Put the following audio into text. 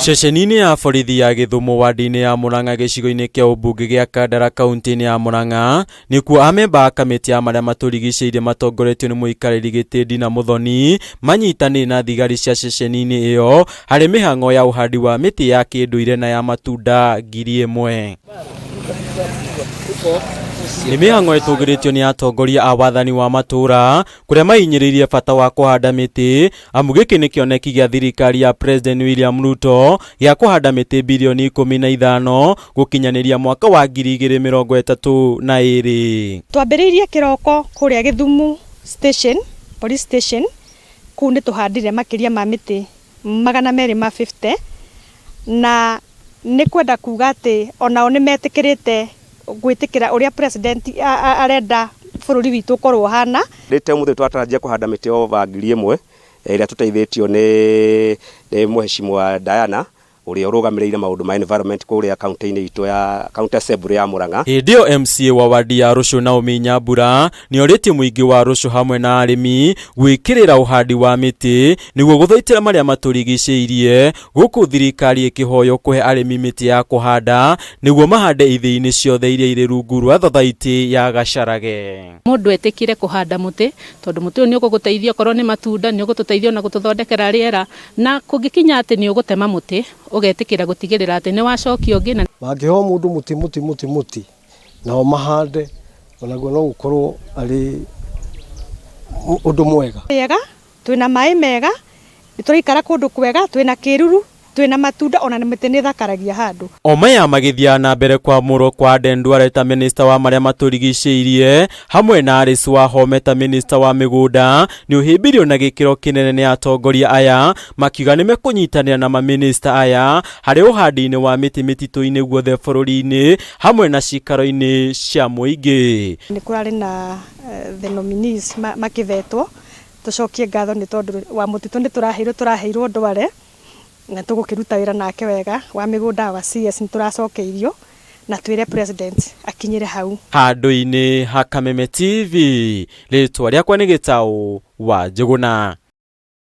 Ceceni-inĩ ya borithi ya Gĩthumo wadi-inĩ ya Murang'a gĩcigo-inĩ kĩa ũmbunge gĩa Kandara kaunti-inĩ ya Murang'a nĩkuo amemba a kamĩtĩ ya marĩa matũrigicĩirie matongoretio nĩ mũikarĩri gĩtĩ Dina Muthoni manyitanĩire na thigari cia ceceni-inĩ ĩyo harĩ mĩhang'o ya ũhandi wa mĩtĩ ya kĩndũire na ya matunda 1000. Nĩ mĩhang'o ĩtũgĩrĩtio nĩ atongoria a wathani wa matũũra kũrĩa mahinyĩrĩirie bata wa kũhanda mĩtĩ amu gĩkĩ nĩ kĩoneki gĩa thirikari ya President William Ruto gĩa kũhanda mĩtĩ birioni 15 gũkinyanĩria mwaka wa 2032. Twambĩrĩirie kĩroko kũrĩa Gĩthumu station, police station, kũu nĩ tũhandire makĩria ma mĩtĩ 250 na nĩ kwenda kuga atĩ onao nĩ metĩkĩrĩte gwĩtĩkĩra ũrĩa president arenda bũrũri witũ ũkorwo ũhana. Rĩte ũmũthĩ twatarajia kũhanda mĩtĩ over 1000 ĩrĩa tũteithĩtio nĩ Mheshimiwa Diana ũrĩa ũrũgamĩrĩire maũndũ ma environment kũrĩa kaunti-inĩ itũ ya county assembly ya Murang'a. Hĩndĩ ĩyo MCA wa wadi ya Rũcũ Naomi Nyambura nĩorĩtie mũingĩ wa Rũcũ hamwe na arĩmi gwĩkĩrĩra ũhandi wa mĩtĩ nĩguo gũthaitĩra marĩa matũrigicĩirie gũkũ thirikari ĩkĩhoywo kũhe arĩmi mĩtĩ ya kũhanda nĩguo mahande ithĩi-inĩ ciothe iria irĩ rungu rwa thothaitĩ ya Gacharage. Mũndũ etĩkĩre kũhanda mũtĩ, tondũ mũtĩ ũyũ nĩ ũgũgũteithia okorwo nĩ matunda, nĩ ũgũtũteithia ona gũtũthondekera rĩera, na kũngĩkinya atĩ nĩ ũgũtema mũtĩ, ũgetĩkĩra gũtigĩrĩra atĩ nĩ wacokia ũngĩ. Na. Mangĩhe o mũndũ mũtĩ mũtĩ mũtĩ mũtĩ, nao mahande, onaguo no gũkorwo arĩ ũndũ mwega. Rĩega, twĩna maĩ mega, nĩ tũraikara kũndũ kwega, twĩna kĩruru, twĩna matunda ona mĩtĩ nĩ ĩthakaragia handũ. O maya magĩthiaga na mbere kwamũrwo kwa Aden Duale ta minista wa marĩa matũrigicĩirie hamwe na Alice Wahome ta minista wa mĩgũnda nĩ ũhĩmbĩirio na gĩkĩro kĩnene nĩ atongoria aya makiuga nĩ mekũnyitanĩra na mamĩnĩsta aya harĩ ũhandi-inĩ wa mĩtĩ mĩtitũ-inĩ guothe bũrũri-inĩ hamwe na cikaro-inĩ cia mũingĩ. Nĩ kũrarĩ na the nominees makĩvetwo, tũcokie ngatho nĩ tondũ wa mũtitũ nĩ tũraheirwo tũraheirwo Ndware na tũgũkĩruta wĩra nake wega, wa mĩgũnda wa CS nĩ tũracokeirio na twĩre president akinyĩre hau. Handũ-inĩ ha Kameme TV, rĩtwa rĩakwa nĩ Gĩtaũ wa Njũgũna.